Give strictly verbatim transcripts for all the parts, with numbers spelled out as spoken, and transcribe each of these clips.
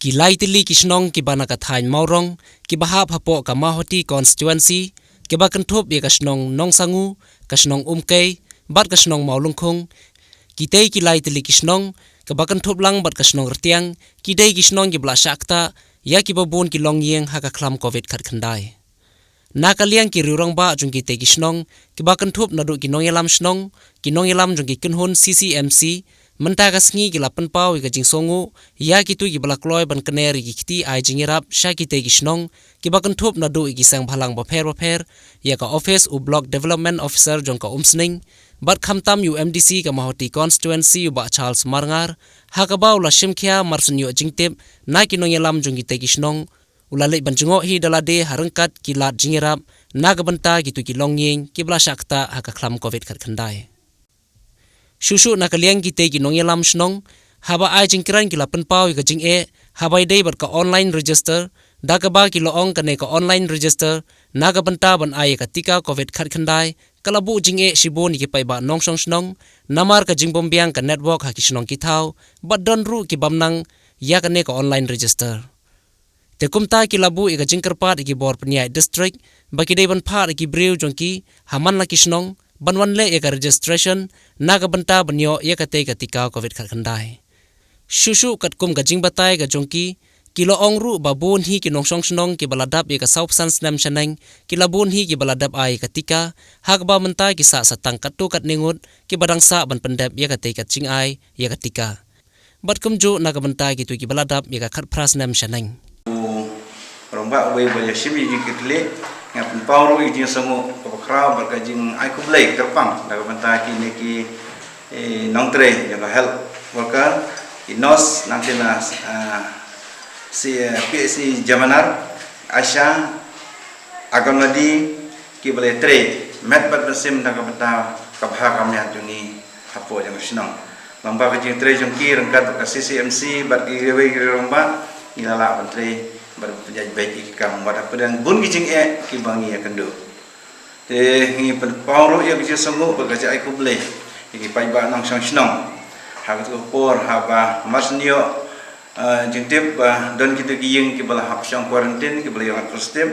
Ki lai tylli ki shnong kiba na ka thaiñ Mawrong, kiba hap hapoh ka Mawhati constituency, kiba kynthup ïa ka shnong Nongsangu, ka shnong Umkei, bad ka shnong Mawlungkhung. Kitei ki lai tylli ki shnong, kiba kynthup lang bad ka shnong Rtiang, ki dei ki shnong kiba la shah ktah ïa kiba bun ki longïing ha ka khlam covid khatkhyndai. Na ka liang ki riew rangbah jong kitei ki shnong, kiba kynthup naduh ki nongïalam shnong, ki nongïalam jong ki kynhun C C M C, mynta ka sngi ki la pynpaw ïa ka jingsngewnguh ïa kito kiba la kloi ban kner ïa ki kti ai jingïarap sha kitei ki shnong, kiba kynthup naduh ïa ki seng bhalang bapher bapher, ïa ka office u Block Development Officer jong ka Umsning, bad khamtam ïa u M D C ka Mawhati constituency u Bah Charles Marngar, ha kaba u la shim khia marsien ïoh jingtip na ki nongïalam jong kitei ki shnong, u la leit ban jngoh hi da lade ha ryngkat ki lad jingïarap na ka bynta kito ki longïing kiba la shah ktah ha ka khlam covid khatkhyndai. Shuh shuh na ka liang kitei ki nongïalam shnong, haba ai jingkren ki la pynpaw ïa ka jingeh haba ïadei bad ka online register, da kaba ki la ong kane ka online register na ka bynta ban ai ïa ka tika covid khatkhyndai ka la buh jingeh shibun ïa ki paidbah nongshong shnong, namar ka jingbymbiang ka network ha ki shnong ki thaw, bad don ruh ki bym nang ïa kane ka online register. Te kumta ki la buh ïa ka jingkyrpad ïa ki bor pynïaid district ba ki dei ban phah ïa ki briew jong ki ha man la ki shnong ban wan leh ïa ka registration na ka bynta ban ïoh ïa katei ka tika covid khatkhyndai. Shuh shuh katkum ka jingbatai ka jong ki, ki la ong ruh ba bun hi ki nongshong shnong kiba la dap ïa ka sawphew san snem shaneng, ki la bun hi kiba la dep ai ïa ka tika, ha kaba mynta ki sah sa tang katto katne ngut kiba dang sah ban pyndep ïa katei ka jingai ïa ka tika. Bad kumjuh na ka bynta kito kiba la dap ïa ka khatphra snem shaneng. U rangbah uwei uba ïashim ïa ka jingkitkhlieh, nga pynpaw ruh ïa ka jingsngewnguh kaba khraw bad ka jingai khublei kyrpang na ka bynta kine ki, eh, nongtrei jong ka health worker, ki nurse, nangta na, ah, si, eh, P H C Jamanar, ASHA, Anganwadi, kiba la trei met bad mynsiem na ka bynta ka bha ka miat jong ngi hapoh jong ka shnong. Lyngba ka jingtrei jong ki ryngkat ka C C M C bad kiwei kiwei rangbah, ngi la lah ban trei bad ban pynïaid beit ïa ki kam bad hapdeng bun ki jingeh kiba ngi ïakynduh. Te ngi pynpaw ruh ïa ka jingsngewnguh bad ka jingai khublei ïa ki paidbah nongshong shnong. Ha kato ka por haba mar shu ïoh, eh, jingtip ba don kito ki ïing kiba la hap shong quarantine, kiba la ïoh positive.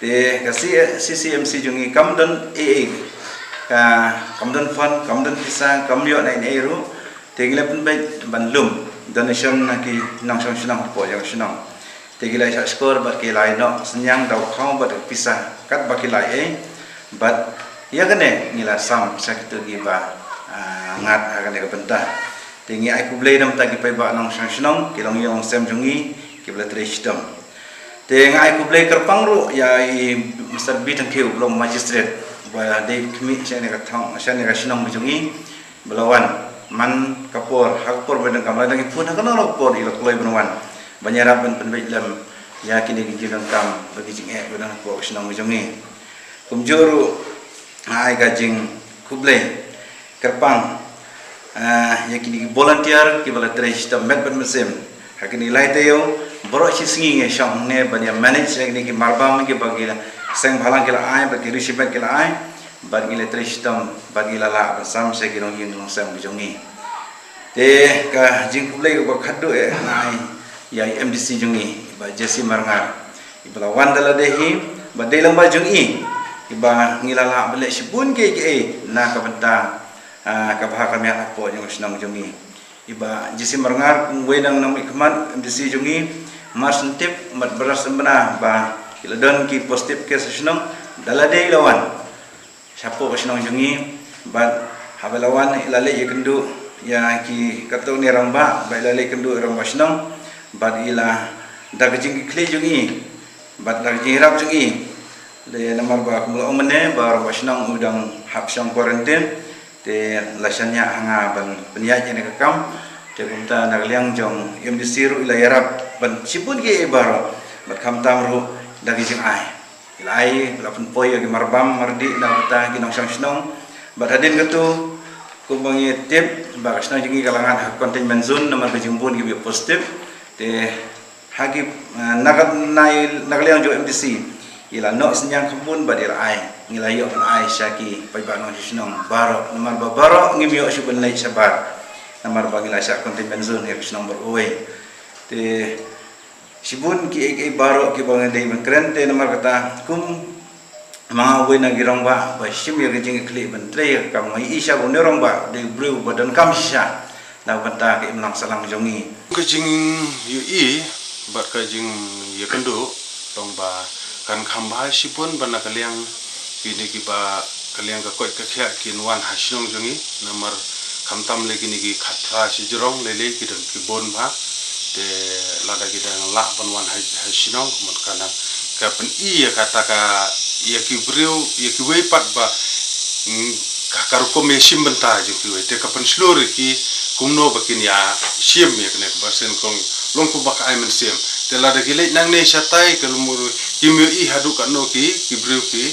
Te ka C-, C C M C jong ngi kam don ei ei, ka, kam don fund, kam don pisa, kam ïoh na ei ei ruh. Te ngi la pynbeit ban lum donation na ki nongshong shnong hapoh jong ka shnong. Te ki la ïa shah shkor bad ki la ïa noh synñiang da u khaw bad ka pisa katba ki la ïoh ei. Bad ïa kane ngi la sam sha kito kiba, ah, ngat ha kane ka bynta. Te ngi ai khublei na ka bynta ki paidbah nongshong shnong, ki longïing longsem jong ngi kiba la trei shitom. Te nga ai khublei kyrpang ruh ïa i Mister B Thangkhiew, ba long magistrate, ba dei khmih shane ka thong, shane ka shnong jong ngi, ba la wan man ka por, ha ka por ba dang kam la dang ïa pun, ha kano kano ka por i la kloi ban wan ban ïarap ban pynbeit lem ïa kine ki jingdonkam bad ki jingeh ba don hapoh ka shnong jong ngi. Kumjuh ruh nga ai ka jingkhublei kyrpang, ah, ïa kine ki volunteer kiba la trei shitom met bad mynsiem ha kine lai taïew. Baroh shi sngi ngi shong hangne ban ïa manage ïa kine ki marbam kiba ki la seng bhalang ki la ai bad ki riewshimet ki la ai, bad ngi la trei shitom bad ngi la lah ban sam sha ki longïing longsem ki jong ngi. Te ka jingkhublei kaba khatduh eh nga ai ïa i M D C jong ngi, i Bah Jessie Marngar, iba la wan da lade hi, bad dei lang ba jong i, iba ngi la lah ban leh shibun kiei kiei na ka bynta, ah, ka bha ka miat hapoh jong ka shnong jong ngi. I Bah Jessie Marngar, uwei na ki nongmihkhmat M D C jong ngi, mar shu tip bad baroh shu bna ba ki la don ki positive case ha shnong, da lade i la wan shapoh ka shnong jong ngi, bad haba i la wan i la leit ïakynduh ïa ki katto katne rangbah, bad i la leit kynduh ïa rangbah shnong, bad i la da ka jingkitkhlieh jong i bad da ka jingïarap jong i. Te namar ba kumba la ong mynne ba rangbah shnong u dang hap shong quarantine, te la shaniah ha nga ban pynïaid ïa kane ka kam. Te kumta na ka liang jong M D C ruh i la ïarap ban shibun kiei baroh, bad khamtam ruh da ki jingai. I la ai, la pynpoi ïa ki marbam mardih na ka bynta ki nongshong shnong. Bad hadien kata, kumba ngi tip ba ka shnong jong ngi ka la ngat ha containment zone namar ka jingbun kiba positive. Te ha ki, eh, na ka, na, na ka liang jong M D C, i la noh synñiang khambun bad i la ai, ngi la ïoh ban ai sha ki paidbah nongshong shnong baroh, namar ba baroh ngim ïoh shuh ban leit shabar, namar ba ngi la shah containment zone ïa ka shnong baroh kawei. Te Shibun ki ei ei baroh kiba nga dei ban kren te namar kata kum ma nga uwei na ki rangbah ba shim ïa ka jingkitkhlieh ban trei ïa ka kam, nga ïohi sha une rangbah dei u briew ba donkam shisha na bynta ka imlang sahlang jong ngi. Ka jingïohi bad ka jingïakynduh tang ba kan kham bha shibun ba na ka liang kine kiba ka liang ka koit ka khiah kin wan ha shnong jong ngi, namar khamtam lei kine ki khatphra shijrong lei lei ki don ki bun bha. Te lada ki dang lah ban wan ha, ha shnong kumta ka nang ka pyni ïa kata ka, ïa ki briew, ïa kiwei pat ba, mm, ka, ka rukom ïa shim bynta jong kiwei te ka pynshlur ïa ki kumno ba kin ïa shim ïa kane ka vaccine, kong long kumba ka ai mynsiem. Te lada ki leit nangne shatai ka lumur kim ïohi haduh katno ki, ki briew ki,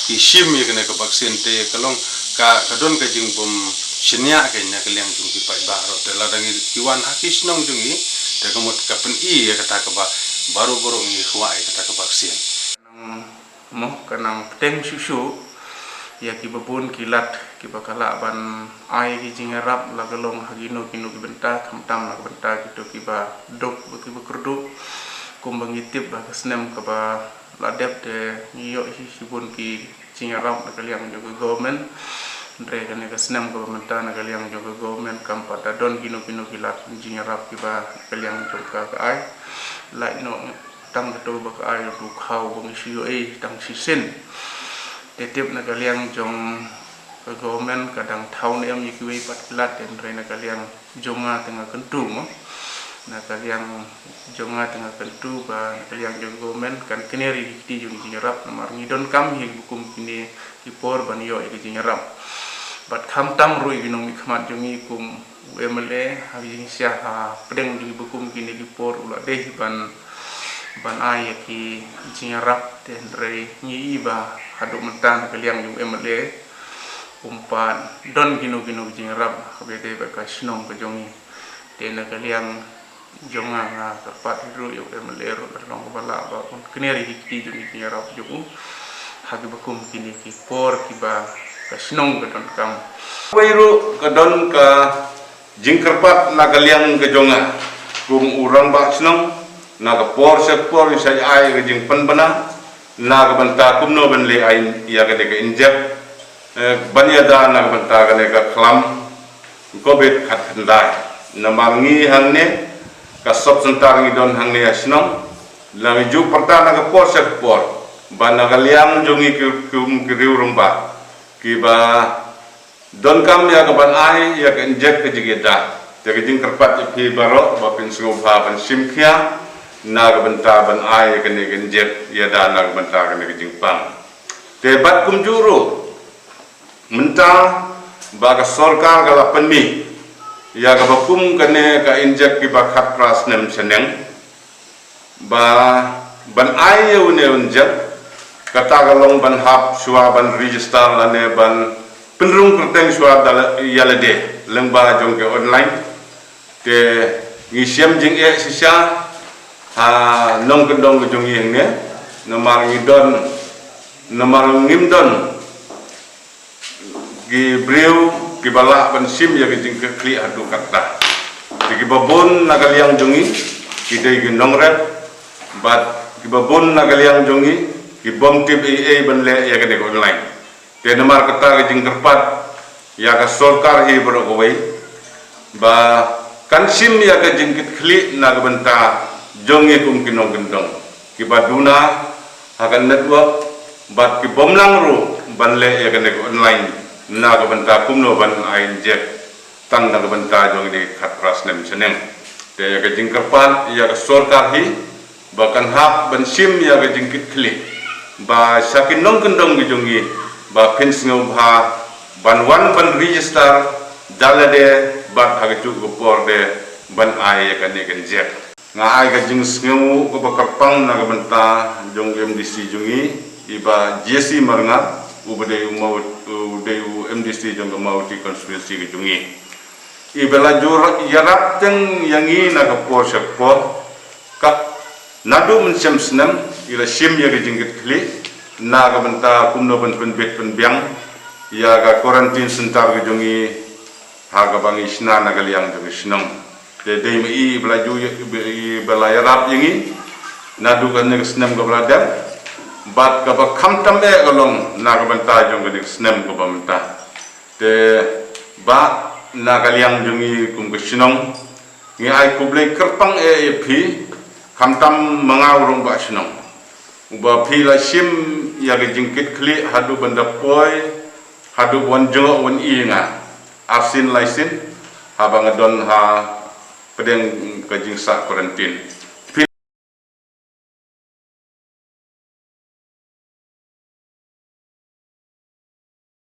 ki shim ïa kane ka vaccine te ka long ka, ka don ka jingbym shaniah ka na ka liang jong ki paidbah baroh. Te lada ngi ki wan ha ki shnong jong ngi te ka mut ka pyni ïa kata kaba baroh baroh ngi kwah ïa kata ka vaccine. Mo, ka nang pteng shuh shuh ïa kiba bun ki lad kiba ka lah ban ai ki jingïarap la ka long ha kino kino ki bynta, khamtam la ka bynta kito kiba duk bad kiba kyrduh. Kumba ngi tip ba ka snem kaba la dep te ngi ïoh hi shibun ki jingïarap na ka liang jong ka government. Hynrei kane ka snem kaba mynta na ka liang jong ka government kam pat da don kino kino ki lad jingïarap kiba na ka liang jong ka ka ai. Lait noh tang kato ba ka ai u khaw ba ngi shu ïohi tang shisien. Te tip na ka liang jong ka government ka dang thaw ne em ïa kiwei pat ki lad, hynrei na ka liang jong nga te nga kyntu mo. Na ka liang jong nga te nga kyntu ba na ka liang jong government kan kner ïa ki kti jong ki jingïarap namar ngi donkam hi ba kum kine ki por ban ïoh ïa ki jingïarap. Bad khamtam ruh ïa ki nongmihkhmat jong ngi kum u M L A ha ki jingshisha ha pdeng jong ki ba kum kine ki por u la dei ban, ban ai ïa ki jingïarap te hynrei ngi i ba haduh mynta na ka liang jong u M L A um pat don kino kino ki jingïarap ha ba dei ba ka shnong ka jong ngi. Te na ka liang jong nga nga kyrpad hi ruh ïa u M L A ruh da long ba lah ba un kner ïa ki kti jong ki jingïarap jong u ha ki ba kum kine ki por kiba ka shnong ka donkam. Wei ruh ka don ka jingkyrpad na ka liang ka jong nga kum u rangbah shnong na ka por sha ka por ngi sa ai ka jingpynbna na ka bynta kumno ban leh ai ïa ka dei ka injek, eh, ban ïada na ka bynta kane ka khlam covid khatkhyndai. Namar ngi hangne ka sub center ngi don hangne ha shnong la ngi ju pyrta na ka por sha ka por ba na ka liang jong ngi ki, ki, ki riew rangbah kiba donkam ïa ka ban ai ïa ka injek ka jingïada. Te ka jingkyrpad ïa phi baroh ba phin sngewbha ban shim khia na ka bynta ban ai ïa kane ka injek ïada na ka bynta kane ka jingpang. Te bad kumjuh ruh mynta ba ka sorkar ka la pynmih ïa ka ba kum kane ka injek kiba khatphra snem shaneng ba ban ai ïa une u injek kata ka long ban hap shuwa ban register lane ban pynrung kyrteng shuwa da la, ïa lade lyngba jong ka online. Te ngi shem jingeh shisha ha nongkyndong ka jong ngi hangne namar ngi don, namar ngim don ki briew kiba lah ban shim ïa ka jingkitkhlieh haduh katta. Te kiba bun na ka liang jong ngi ki dei ki nongrep bad kiba bun na ka liang jong ngi ki bym tip ei ei ban leh ïa kane ka online. Te namar kata ka jingkyrpad ïa ka sorkar hi baroh kawei ba kan shim ïa ka jingkitkhlieh na ka bynta jong ngi kum ki nongkyndong kiba duna ha ka network bad ki bym nang ruh ban leh ïa kane ka online na ka bynta kumno ban ai injek tang na ka bynta jong ngi khatphra snem shaneng. Te ïa ka jingkyrpad ïa ka sorkar hi ba kan hap ban shim ïa ka jingkitkhlieh ba sha ki nongkyndong ki jong ngi ba phin sngewbha ban wan ban register da lade bad ha kajuh ka por de ban ai ïa kane ka injek. Nga ai ka jingsngew kaba kyrpang na ka bynta jong u M D C jong ngi i Bah J C Marngar uba dei u Maw-, u dei u M D C jong ka Mawhati constituency ka jong ngi. I ba la ju ïarap teng ïa ngi na ka por sha ka por. Ka naduh mynshem snem i la shim ïa ka jingkitkhlieh na ka bynta kumno ban pynbit pynbiang ïa ka quarantine center ka jong ngi ha kaba ngi shna na ka liang jong ka shnong. Te dei ma i ba la ju, i ba la ïarap ïa ngi naduh kane ka snem kaba la dep bad kaba khamtam eh ka long na ka bynta jong kane ka snem kaba mynta. Te ba na ka liang jong ngi kum ka shnong, ngi ai khublei kyrpang eh ïa phi, khamtam ma nga u rangbah shnong, uba phi la shim ïa ka jingkitkhlieh haduh ban da poi, haduh ban jngoh wan i nga arsien laisien haba nga don ha pdeng ka jingsah quarantine.